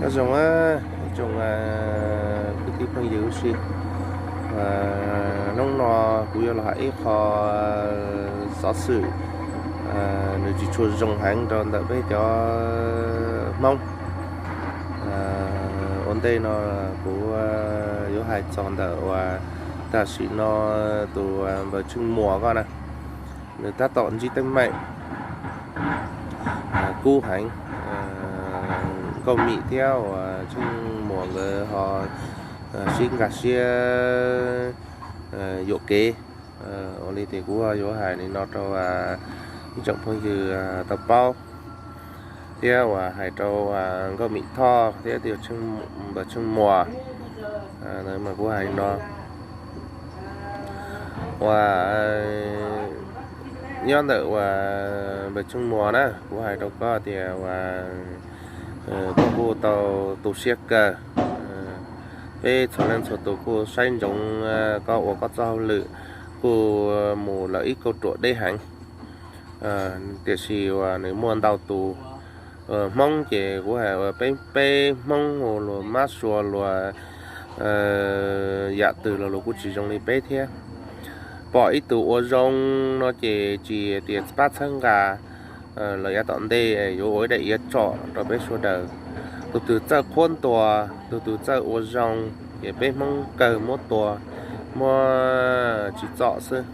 Nyob zoo, tsoom kwv tij phooj ywg huv si, hnub no kuv yuav los hais ib qho xov xwm, nws tsis tshua zoo heev rau ntawm peb cov Hmoob. Ua ntej no kuv yuav hais txog ntawm uas tam sim no tus npawg Tsheej Muas ko na, nws tab tom ntsib teeb meem kub heev. Nkauj Mim thiab uas Tsheej Muas nkawd ho sib nkag siab yuam kev. Ua li ces kuv yuav hais li no rau ib tsoom phooj ywg tau paub, thiab uas hais rau Nkauj Mim Thoj thiab npawg Tsheej Muas. Mas kuv hais li no, uas nyob ntawm uas npawg Tsheej Muas na, kuv hais rau koj tias uas koj kuj tau tu siab kawg. Peb txhua leej txhua tus kuj saib ntsoov koj ua koj txoj hauj lwm, kuj mus lawm ib kauj ruam deb heev. Tiam sis uas nws muaj ntau tus Hmoob ces kuv hais uas peb, peb Hmoob hu luag mab sua luag yam twg los luag kuj tsis zoo li peb thiab. Pom ib tug ua zoo no ces tsis tias pab txhawb nqa los yav tom ntej yuav ua ib daim iav tsom rau peb sawv daws. Tus twg txawj qhuab ntuas, tus twg txawj ua zoo, ces peb Hmoob kawg muab tua, muab tsim txom xwb.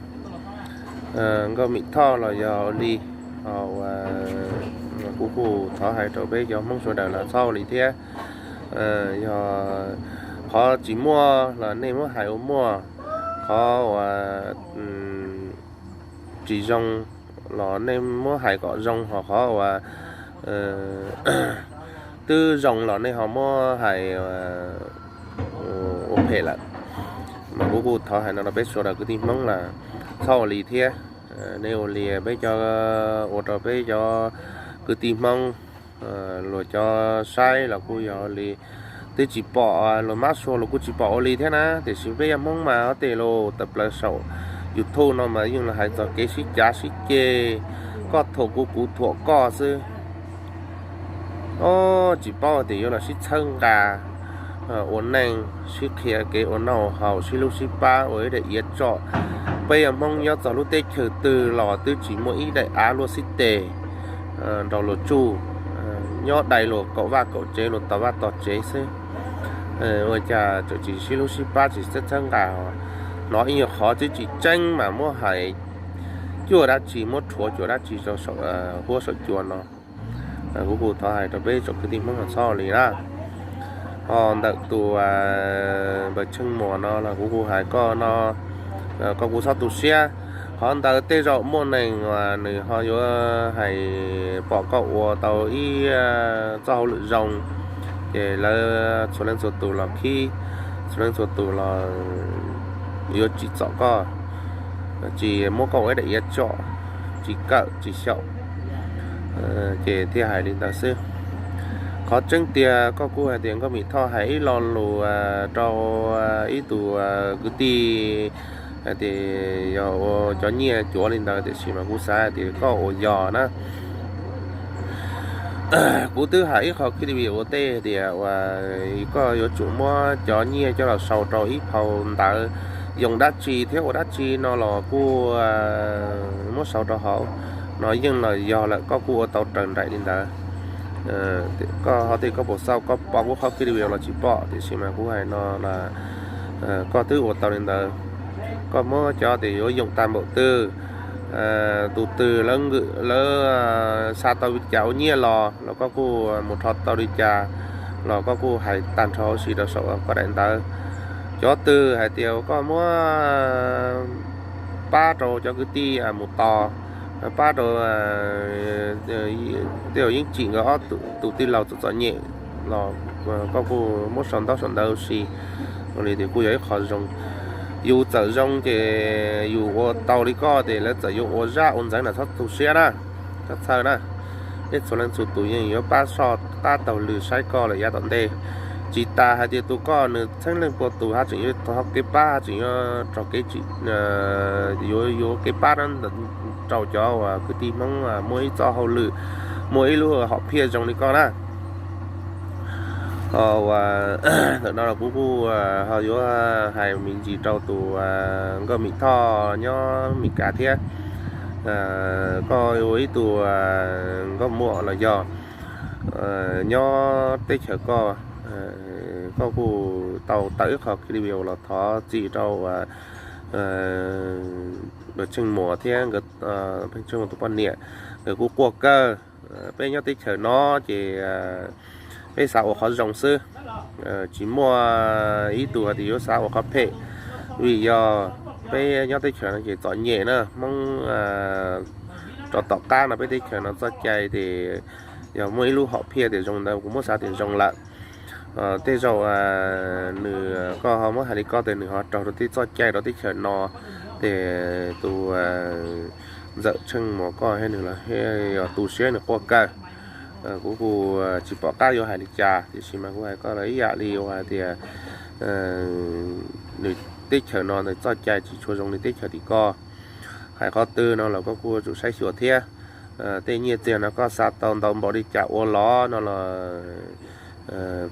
Nkauj Mim Thoj los yog ua li, kuv kuj thov hais rau peb cov Hmoob sawv daws los txhob ua li thiab. Yog qhov tsis muaj los nej muab hais ua muaj, qhov uas tsis zoo los nej muab hais kom zoo, ho qhov uas twb zoo los nej ho muab hais ua phem lawm. Mas kuv kuj thov hais no rau peb sawv daws kwv tij Hmoob los txhob ua li thiab. Nej ua li peb cov, ua rau peb cov kwv tij Hmoob, luag cov saib los kuj yog li twb tsis pom, luag mab sua luag kuj tsis pom ua li thiab na. Tiam sis peb yog Hmoob mas ob teg los tawm plaws saum YouTube no mas yeej los hais txog kev sib cav sib ceg, koj thuam kuv kuv thuam koj xwb. Tsis paub tias yuav los sib txhawb nqa ua neej, sib qhia kev ua noj haus, sib hlub sib pab ua ib daim iav tsom. Peb yog Hmoob nyob txog lub teb chaws twg los twb tsis muaj ib daim av luaj xib teg nrog luag tsuj, nyob dai luag kaum vaj kaum tsev, luag tog vaj tog tsev xwb. Ua cas tseem tsis sib hlub sib pab, tsis txhawb nqa, hnov ib nyuag qhov twb tsis tseeb mas muab hais cuaj dab tsi, muab rhuav cuaj dab tsi rau huab saum cua no. Kuv kuj thov hais rau peb tsoom kwv tij Hmoob no txhob li na. Ho ntawm tus npawg Tsheej Muas no los kuv kuj hais koj no, koj kuj txhob tu siab. Qhov ntawd tej zaum muaj neeg uas nws ho yuav hais pom koj ua tau ib txoj hauj lwm zoo, ces lawv txhua leej txhua tus los khib, txhua leej txhua tus los yuav tsim txom koj, tsis muab koj ua ib daim iav tsom, tsis kawm tsis xyaum, ces thiaj hais li ntawd xwb. Qhov tseeb tiag koj kuj hais tias Nkauj Mim Thoj hais ib lo lus rau ib tug kwv tij hais tias yog ua cov nyiaj cuav li ntawd, tiam sis mas kuv xav hais tias koj ua yog na. Kuv twb hais ib qho clip ua ntej tias uas koj yuav tsum muab cov nyiaj coj los sau rau ib phau ntawv yoo dab tsi thiab ua dab tsi no los kuj muab sau rau hauv no yeej los yog lawm, koj kuj ua tau raws nraim li ntawd. Koj ho tias koj puas xauj, koj pom kuv qhov clip los tsis pom, tiam sis mas kuv hais no las koj twb ua tau li ntawd. Koj muab cov tias yuav yoom tag npaum twg, tus twg lawv nkawm lawv xa tau li cas ua nyiaj los los koj kuj mus rho tau li cas los koj kuj hais tag nrho huv si rau saum koj daim ntawv. Cov twg hais tias koj muab pab rau cov kwv tij mus tos, pab rau tej zaum yeej tsim nkawd ob tus tij laug txom txom nyem los koj kuj muab sau ntaub sau ntawv huv si, ua li tias kuj yog ib qho zoo. Yus txawm zoo ces yus ua tau li koj ces lawv txawm yuav ua zaj ua ntxeev na, txhob tu siab na, txhob txhawj na. Peb txhua leej txhua tus yeej yuav pab soj qab taug lw saib koj lawm yav tom ntej. Tsis tas hais tias tus koj nws txheeb leej pua tus haj tseem yuav thov kev pab, haj tseem yuav rog kev tsim, yuav yuav kev pab na rau cov uas kwv tij Hmoob muaj ib txoj hauj lwm, muaj ib lub hom phiaj zoo li koj na. Ho ua ntawm no los kuv kuj ho yuav hais me ntsis rau tus Nkauj Mim Thoj nyob Mes Kas thiab. Koj ua ib tug nkauj muam los yog nyob teb chaws koj, koj kuj tau tawm ib qho clip video los thov txim rau Npawg Tsheej Muas thiab Npawg Tsheej Muas tus poj niam, nkawd kuj quaj kawg. Peb nyob teb chaws no ces peb xav ua qhov zoo xwb, tsis muaj ib tug hais tias yuav xav ua qhov phem, vim yog peb nyob teb chaws no ces txom nyem na. Hmoob rau tom qab no peb teb chaws no txoj cai ces yog muaj ib lub hom phiaj tias zoo ntawd kuv muab xav tias zoo lawm. Tej zaum nws, koj ho muab hais li koj tias nws ho raug rau tej txoj cai rau teb chaws no, ces tus Ntxawm Tsheej Muas koj thiab nws los yog tu siab nws quaj kawg. Kuv kuj tsis pom qab yuav hais li cas, tiam sis mas kuv hais koj los ib yam li uas hais tias nws teb chaws no nws txoj cai tsis tshua zoo li teb chaws tim koj. Hais qhov twg no los koj kuj tsum saib xyuas thiab. Tej nyiaj txiag no koj xa tau ntau npaum li cas ua los no los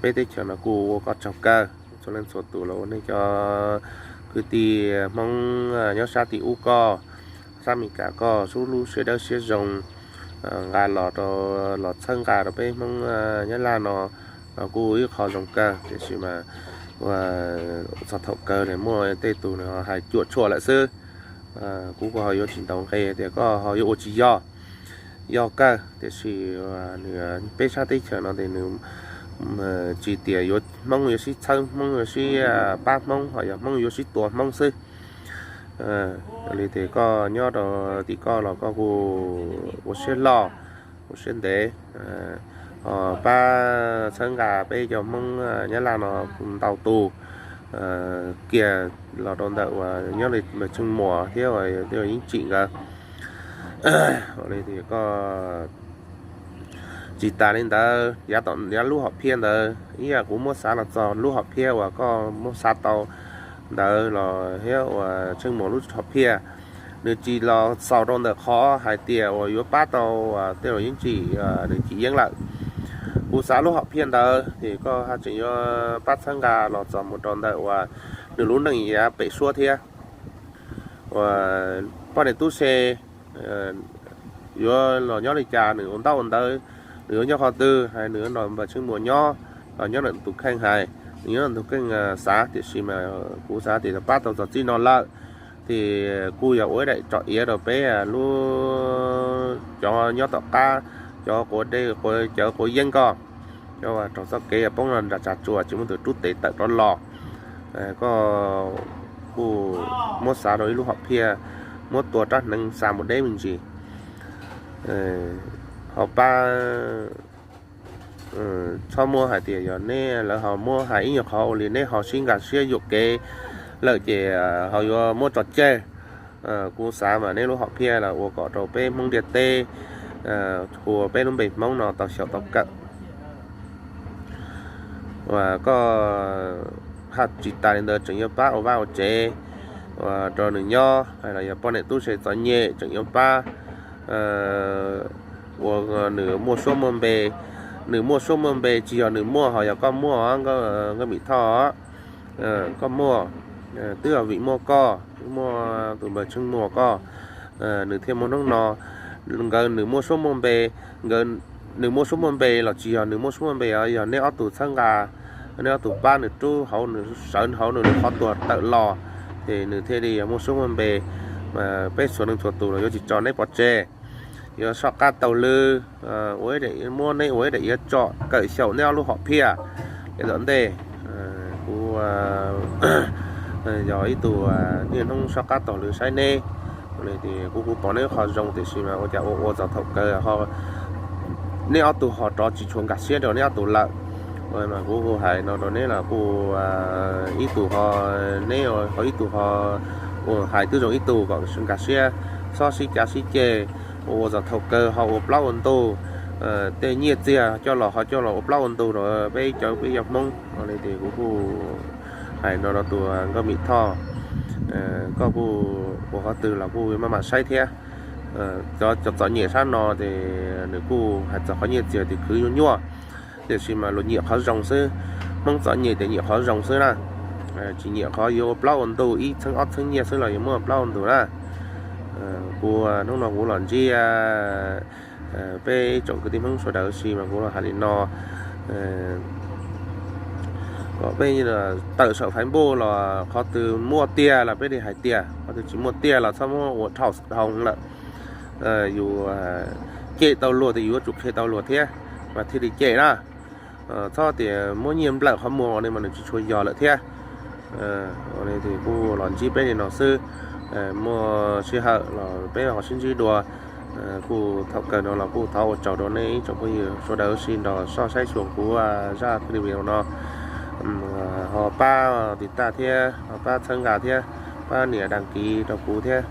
peb teb chaws no kuj ua koj tsaug kawg. Txhua leej txhua tus los ua nej cov kwv tij Hmoob nyob sab tim ub koj, sab Mes Kas koj, sub lub siab dawb siab zoo nqa los rau, los txhawb nqa rau peb Hmoob Nyab Laj no los kuj ib qho zoo kawg, tiam sis mas txog thaum kawg muaj tej tus hais cuam tshuam lawm xwb. Kuv kuj ho yuav tsis ntaus nqe tias koj ho yuav ua tsis yog. Yog kawg, tiam sis nws, peb sab teb chaws no ces nws tsis tias yuav Hmoob yuav sib txhawb, Hmoob yuav sib pab Hmoob, ho yog Hmoob yuav sib tua Hmoob xwb. Li ces koj nyob rau tim koj los koj kuj ua siab loj, ua siab ntev, ho pab txhawb nqa peb cov Hmoob Nyab Laj no ntau tus kiag los rau ntawm uas nyob li Npawg Tsheej Muas thiab uas Yeeb Tsim nkawd. Li ces koj tsis tas li ntawd, yav tom, yav lub hom phiaj ntawd ib yam kuv muab xav los txog lub hom phiaj uas koj muab xav tau ntawd los thiab uas Tsheej Muas lub hom phiaj, nws tsis los xaus rau ntawm qhov hais tias uas yuav pab tau tej uas Yeeb Tsim, nws cim yeeb lawm. Kuv xav lub hom phiaj ntawd ces koj haj tseem yuav pab txhawb nqa los txog mus rau ntawm uas nws lub neej yav pem suab thiab. Uas poj niam tub se yuav los nyob li cas, nws ua ntaub ua ntawv, nws yuav nyob qhov twg, hais nws yuav nrog Npawg Tsheej Muas nyob los nyob ntawm tus kheej hais, nws nyob ntawm tus kheej xav, tiam sis mas kuv xav tias pab tau txog txij no lawm ces kuj yog ua ib daim tsom iav rau peb lub, cov nyob tom qab, cov quav dej, cov quav yeeb koj, cov uas raug txoj kev poob los nram tsag tsua tsis muaj tus rub tes tawm rov los. Koj kuj muab xav rau ib lub hom phiaj, muab tua rab hneev xa mus deb me ntsis. Ho pab, txhob muab hais tias yog neb, lawv ho muab hais ib nyuag qhov ua li neb ho sib nkag siab yuam kev lawm ces ho yuav muab tso tseg. Kuv xav mas neb lub hom phiaj los ua kom rau peb Hmoob ntiaj teb, hu ua peb lub npe Hmoob no tau xyaum tau kawm. Uas koj haj tsis tas li ntawd tseem yuav pab ua vaj ua tsev uas rau nws nyob, los yog poj niam tub se txom nyem tseem yuav pab ua nws muaj suab muaj npe. Nws muaj suab muaj npe tsis yog nws muaj, ho yog koj muaj, Nkauj Mim Thoj, koj muaj, twb yog vim muaj koj, muaj tus Npawg Tsheej Muas koj, nws thiaj muaj hnub no. Nkawd nws muaj suab muaj npe, nkawd, nws muaj suab muaj npe los tsis yog nws muaj suab muaj npe, yog neb ob tug txhawb nqa, neb ob tug pab nws rub hauv, nws sawv hauv nws lub qhov tuag tawm los, ces nws thiaj li yog muaj suab muaj npe. Peb txhua leej txhua tus los yuav tsis tso neb pov tseg, yuav soj qab taug lw, ua ib daim, muab neb ua ib daim iav tsom kawm xyaum neb ob lub hom phiaj li tom ntej. Kuv yog ib tug niaj hnub soj qab taug lw saib neb, kuv kuv pom neb qhov zoo tiam sis mas ua cas ua ua txog thaum kawg ho neb ob tug ho rov tsis tshua nkag siab rau neb ob tug lawm. Mas kuv kuj hais no rau neb los kuj ib tug ho, neb ho ib tug ho ua hais twb zoo ib tug kom nkag siab, txhob sib cav sib ceg, ua ua txog thaum kawg ho ua plaub ua ntug, tej nyiaj txiag coj los ho coj los ua plaub ua ntug rau peb cov peb yog Hmoob. Li ces kuv kuj hais no rau tus Nkauj Mim Thoj, koj kuj ua qhov twg los kuj maj mam saib thiab. Cov txom nyem sab no ces nws kuj hais txog qhov nyiaj txiag tias khwv nyuaj nyuaj, Tiam sis mas luag nyiam qhov zoo xwb, Hmoob txom nyem tias nyiam qhov zoo xwb na, tsis nyiam qhov yuav ua plaub ua ntug, ib txheeb ob txheeb nyiaj xwb los yuav muaj plaub ua ntug na. Kuv hnub no kuv los ntsib peb tsoom kwv tij Hmoob sawv daws si mas kuv los hais li no, kom peb tawm saum Facebook los qhov twg muaj tiag los peb li hais tiag, qhov twg tsis muaj tiag los txhob muab ua dhau dhau lawm. Yus cem tau luag ces yus yuav tsum qhia tau luag thiab mas thiaj li cem na. Txhob tias muab nyiaj nplawm qhov muag ua li mas nws tsis tshua yog lawm thiab. Kuj los ntsib peb li no xwb, muaj sij hawm los peb ho sib ntsib dua. Kuj thaum kawg no los kuj thov ua tsaug rau nej ib tsoom phooj ywg sawv daws si nrog soj saib xyuas kuv zaj clip video no. Ho pab tiv taj thiab ho pab txhawb nqa thiab pab nias đăng ký rau kuv thiab,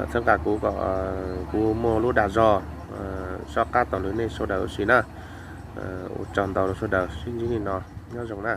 txhawb nqa kuv kom kuv muaj lub dag zog soj qab tau lwm nej sawv daws si na. Ua tsaug ntau rau sawv daws, sib ntsib li no, nyob zoo na.